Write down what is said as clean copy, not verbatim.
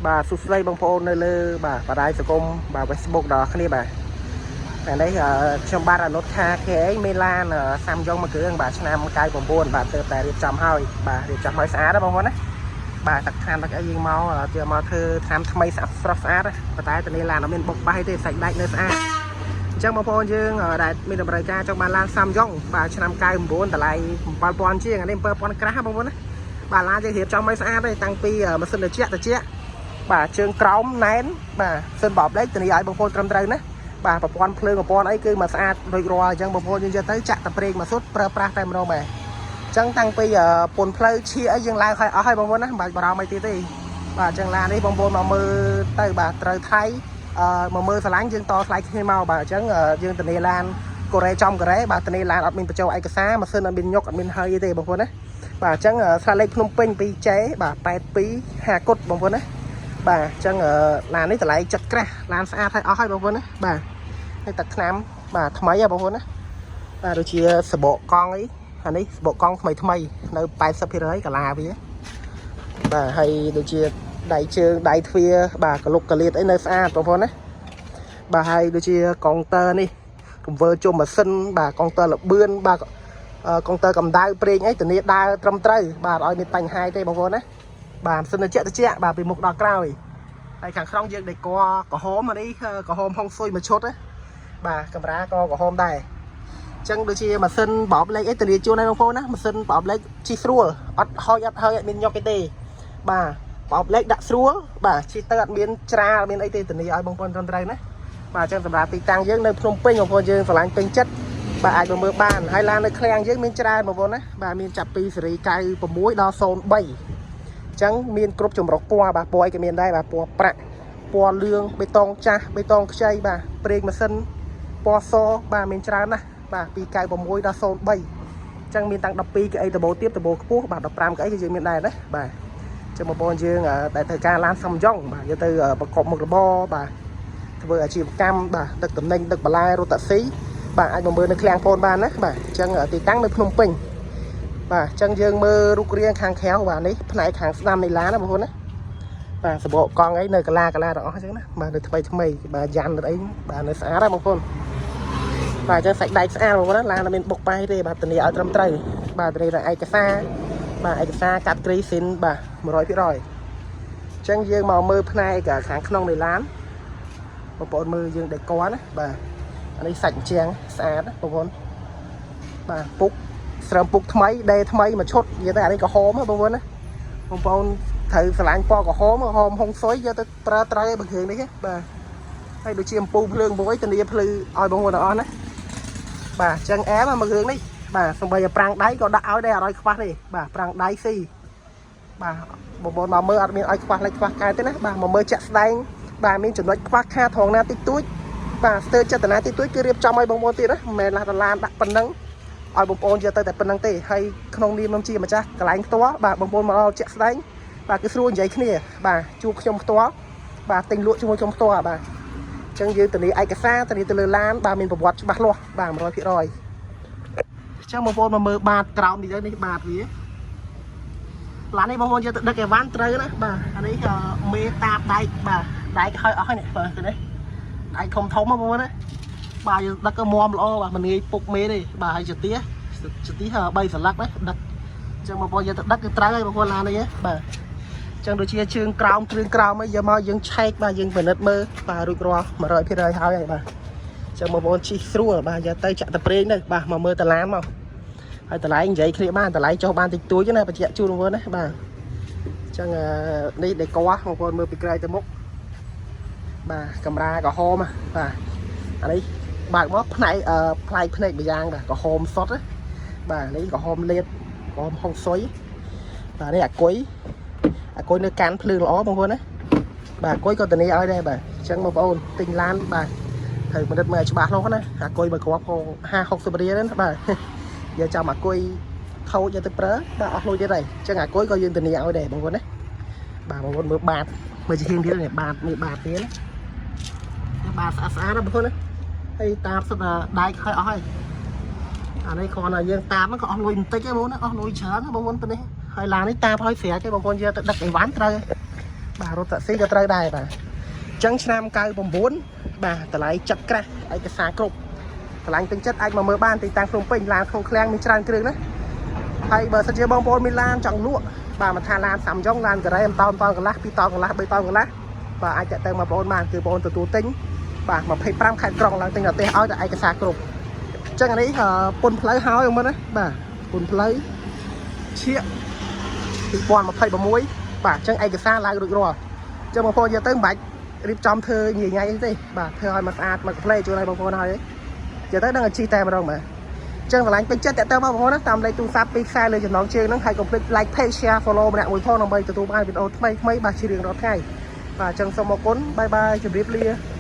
បាទសួស្តីបងប្អូននៅលើបាទបណ្ដាញសង្គមបាទ Facebook ដល់គ្នាបាទថ្ងៃនេះខ្ញុំបាទអនុតខាគេឯងមេឡានសាំយ៉ុងមួយគ្រឿងបាទឆ្នាំ99បាទទើបតែរៀបចំហើយបាទរៀបចំឲ្យស្អាតណាបងប្អូនណាបាទទឹកថ្នាំទឹកអីយើងមកយកមកធ្វើថ្នាំថ្មីស្អាតស្រស់ស្អាតណាប៉ុន្តែតនេះឡានអត់មានបុកបាសទេសាច់ដាច់នៅស្អាតអញ្ចឹងបងប្អូនយើងដែលមានតម្រូវការចង់បានឡានសាំយ៉ុងបាទឆ្នាំ99តម្លៃ7000ជាងអានេះ7000ក្រាស់ណាបងប្អូនណាបាទឡានយើងរៀបចំឲ្យស្អាតទេតាំងពីម៉ាស៊ីនត្រជាក់ត្រជាក់ បាទជើងក្រោមណែនបាទសិនបបលេខធានាឲ្យបងប្អូនត្រឹមត្រូវណាបាទប្រព័ន្ធភ្លើងប្រព័ន្ធអីគឺមកស្អាតរួចរាល់អញ្ចឹងបងប្អូនយើងយកទៅចាក់តែប្រេងមកសុទ្ធប្រើប្រាស់តែម្ដងបាទអញ្ចឹងតាំងពីពន្ធផ្លូវឈៀអីយើងឡើងឲ្យអស់ហើយបងប្អូនណាមិនបាច់បារម្ភអីទៀតទេបាទអញ្ចឹងឡាននេះបងប្អូនមកមើលទៅបាទត្រូវថៃអឺមកមើលស្រឡាញ់យើងតថ្លៃគ្នាមកបាទអញ្ចឹងយើងធានាឡានកូរ៉េចំកូរ៉េបាទធានាឡានអត់មានបញ្ចូលឯកសារម៉ាស៊ីនអត់មានញុកអត់មានហើយទេបងប្អូនណាបាទអញ្ចឹងស្លាកលេខភ្នំពេញ 2J បាទ82 5គុតបងប្អូនណា បាទអញ្ចឹងឡាននេះតម្លៃចិត្តក្រាស់ឡានស្អាតហើយអស់ហើយបងប្អូនណាបាទនេះទឹកថ្នាំបាទថ្មីហ៎បងប្អូនណាបាទដូចជាសបកកង់អីអានេះសបកកង់ថ្មីថ្មីនៅ80%កាឡាវាបាទហើយដូចជាដៃជើងដៃទ្វារបាទកលុកកលៀតអីនៅស្អាតបងប្អូនណាបាទហើយដូចជាកុងទ័រនេះរង្វើជុំម៉ាស៊ីនបាទកុងទ័រលបឿនបាទកុងទ័រកម្ដៅប្រេងអីធានាដើរត្រឹមត្រូវបាទអត់ឲ្យមានបញ្ហាទេបងប្អូនណាបាទម៉ាស៊ីនត្រជាក់ត្រជាក់បាទពីមុខដល់ក្រោយ ហើយខាងក្នុងយើងដេកក្រហមអានេះក្រហមហុងស៊ុយមួយឈុតណាបាទកាមេរ៉ាក៏ក្រហមដែរអញ្ចឹងដូចជាម៉ាស៊ីនបោបលេខអីធានាជូនឲ្យបងប្អូនណាម៉ាស៊ីនបោបលេខជិះស្រួលអត់ហុយអត់ហើយអត់មានញុកអីទេបាទបោបលេខដាក់ស្រួលបាទជិះទៅអត់មានច្រាលអត់មានអីទេធានាឲ្យបងប្អូនត្រឹមត្រូវណាបាទអញ្ចឹងសម្រាប់ទីតាំងយើងនៅភ្នំពេញបងប្អូនយើងស្រឡាញ់ពេញចិត្តបាទអាចមកមើលបានហើយឡាននៅឃ្លាំងយើងមានច្រើនបងប្អូនណាបាទមានចាប់ពីស៊េរី96ដល់03អញ្ចឹងមានគ្រប់ចម្រុះពណ៌បាទពណ៌អីក៏មានដែរបាទពណ៌ប្រាក់ពណ៌លឿងបេតុងចាស់បេតុងខ្ចីបាទប្រេងម៉ាស៊ីនពណ៌សបាទមានច្រើនណាស់បាទពី96ដល់03អញ្ចឹងមានតាំង12កៅអីដបូទៀបដបូខ្ពស់បាទ15កៅអីក៏យើងមានដែរណាបាទអញ្ចឹងបងប្អូនយើងដែលត្រូវការឡានសំយ៉ុងបាទយកទៅប្រកបមុខរបរបាទធ្វើអាជីវកម្មបាទដឹកតំណែងដឹកបន្លែរត់តាក់ស៊ីបាទអាចមកមើលនៅឃ្លាំងបងបានណាបាទអញ្ចឹងទីតាំងនៅភ្នំពេញ បាទអញ្ចឹងយើងមើលរូបរាងខាងក្រៅបាទនេះផ្នែកខាងស្ដាំនៃឡានណាបងប្អូនណាបាទសបកកង់អីនៅកាឡាកាឡាទាំងអស់អញ្ចឹងណាបាទនៅថ្មីថ្មីបាទយ៉ាន់អីបាទនៅស្អាតណាបងប្អូនបាទអញ្ចឹងសាច់ដែកស្អាតបងប្អូនណាឡានអត់មានបុកប៉ះទេបាទធានាឲ្យត្រឹមត្រូវបាទធានាតែឯកសារបាទឯកសារកាត់គ្រីស៊ីនបាទ100%អញ្ចឹងយើងមកមើលផ្នែកខាងក្នុងនៃឡានបងប្អូនមើលយើងដេកណាបាទអានេះសាច់អញ្ចឹងស្អាតណាបងប្អូនបាទពុក ស្រើមពុកថ្មីដេថ្មីមួយឈុតនិយាយទៅអានេះក្រហមហ៎បងប្អូនណាបងប្អូនត្រូវស្រឡាញ់ពណ៌ក្រហមក្រហមហុងស៊ុយយកទៅប្រើត្រូវឯងបើគ្រឿងនេះបាទហើយដូចជាអំពូលភ្លើងមួយធានាភ្លឺឲ្យបងប្អូនទាំងអស់ណាបាទអញ្ចឹងអែមមកគ្រឿងនេះបាទសំបីតែប្រាំងដៃក៏ដាក់ឲ្យដែរអត់ឲ្យខ្វះទេបាទប្រាំងដៃស៊ីបាទបងប្អូនមកមើលអត់មានឲ្យខ្វះលេចខ្វះកែទេណាបាទមកមើលជាក់ស្ដែងបាទមានចំណុចខ្វះខាតត្រង់ណាតិចតួចបាទស្ទើរចេតនាតិចតួចគឺរៀបចំឲ្យបងប្អូនទៀតណាមិនមែនឡាស់ដឡានដាក់ប៉ុណ្ណឹង ឲ្យបងប្អូនយកទៅតែប៉ុណ្្នឹងទេហើយក្នុងនាមខ្ញុំជាម្ចាស់កន្លែងផ្ទាល់បាទបងប្អូនមកដល់ជាក់ស្ដែងបាទគឺស្រួលនិយាយគ្នាបាទជួបខ្ញុំផ្ទាល់បាទទិញលក់ជាមួយខ្ញុំផ្ទាល់បាទអញ្ចឹងយើងធានាឯកសារធានាទៅលើឡានបាទមានប្រវត្តិច្បាស់លាស់បាទ100%អញ្ចឹងបងប្អូនមកមើលបាតក្រោមនេះទៅនេះបាតវាឡាននេះបងប្អូនយកទៅដឹកអីវ៉ាន់ត្រូវណាបាទអានេះមេតាបដែកបាទដែកហើយអស់ហើយនេះបាទទៅនេះដែកធំធំបងប្អូនណាបាទយើងដឹកក៏មមល្អបាទមិនងាយពុកមេទេបាទហើយចទាចទា3សន្លឹកណាដឹកអញ្ចឹងបងប្អូនយកទៅដឹកគឺត្រូវហើយបងប្អូនឡាននេះបាទអញ្ចឹងដូចជាជើងក្រោមគ្រឿងក្រោមអីយកមកយើងឆែកបាទយើងពិនិត្យមើលបាទរួចរាល់100%ហើយហើយបាទអញ្ចឹងបងប្អូនជិះស្រួលបាទយកទៅចាក់តែប្រេងទៅបាទមកមើលតឡានមកហើយតម្លៃនិយាយគ្នាបានតម្លៃចុះបានតិចតួចណាបញ្ជាក់ជូនបងប្អូនណាបាទអញ្ចឹងនេះដេកបងប្អូនមើលពីក្រៅទៅមុខបាទកាមេរ៉ាក្រហមបាទអានេះបើកមកផ្នែកផ្លែកភ្នែកម្យ៉ាងបាទក្រហមសុតណាបាទនេះក្រហមលេតក្រហមហុងស៊ុយបាទនេះអាគុយអាគុយនៅកាន់ភ្លើងល្អបងប្អូនណាបាទអាគុយក៏ធានាឲ្យដែរបាទអញ្ចឹងបងប្អូនទិញឡានបាទត្រូវពិនិត្យមើលឲ្យច្បាស់លាស់ណាអាគុយមួយគ្រាប់ក៏50 60រៀលណាបាទយកចាំអាគុយខូចយកទៅប្រើបាទអស់លុយទៀតហើយអញ្ចឹងអាគុយក៏យើងធានាឲ្យដែរបងប្អូនណាបាទបងប្អូនមើលបាតមើលជាហៀងទៀតនេះបាតមានបាតទៀតណាបាតស្អាតស្អាតណាបងប្អូនណាហើយតាបសុទ្ធតែដែកហើយអស់ហើយអានេះគ្រាន់តែយើងតាមហ្នឹងក៏អស់លុយបន្តិចទេបងប្អូនណាអស់លុយច្រើនណាបងប្អូនប៉ុណ្នេះហើយឡាននេះតាបហើយស្រាទេបងប្អូនយកទៅដឹកអីវ៉ាន់ត្រូវ បាទរត់តាក់ស៊ីក៏ត្រូវដែរបាទអញ្ចឹងឆ្នាំ99បាទតម្លៃចិត្តក្រាស់ឯកសារគ្រប់តម្លៃពេញចិត្តអាចមកមើលបានទីតាំងភ្នំពេញឡានក្នុងឃ្លាំងមានច្រើនគ្រឿងណាហើយបើសិនជាបងប្អូនមានឡានចង់លក់បាទមិនថាឡានសាំយ៉ុងឡានការ៉េ1តោនតោនកន្លះ2តោនកន្លះ3តោនកន្លះបាទអាចតាក់ទងមកបងប្អូនបានគឺបងប្អូនទទួលទិញបាទ25ខេត្តក្រុងឡើងទិញដល់ផ្ទះឲ្យតែឯកសារគ្រប់អញ្ចឹងអានេះពុនផ្លូវហើយមើលណាបាទពុនផ្លូវឈៀក2026បាទអញ្ចឹងឯកសារឡើងរួចរាល់អញ្ចឹងបងប្អូនយកទៅមិនបាច់រៀបចំធ្វើញ៉ៃញ៉ៃទេបាទធ្វើឲ្យមកស្អាតមកកាផ្លេជួយឲ្យបងប្អូនហើយនិយាយទៅដឹងអាជីតែម្ដងបាទអញ្ចឹងឆ្លាញ់ពេញចិត្តតាក់ទងមកបងប្អូនណាតាមលេខទូរស័ព្ទពីរខ្សែលើចំណងជើងហ្នឹងហើយកុំភ្លេច like page share follow ម្នាក់មួយផងដើម្បីទទួលបានវីដេអូថ្មីៗបាទជារៀងរាល់ថ្ងៃបាទអញ្ចឹងសូមអរគុណ bye bye ជម្រាបលា។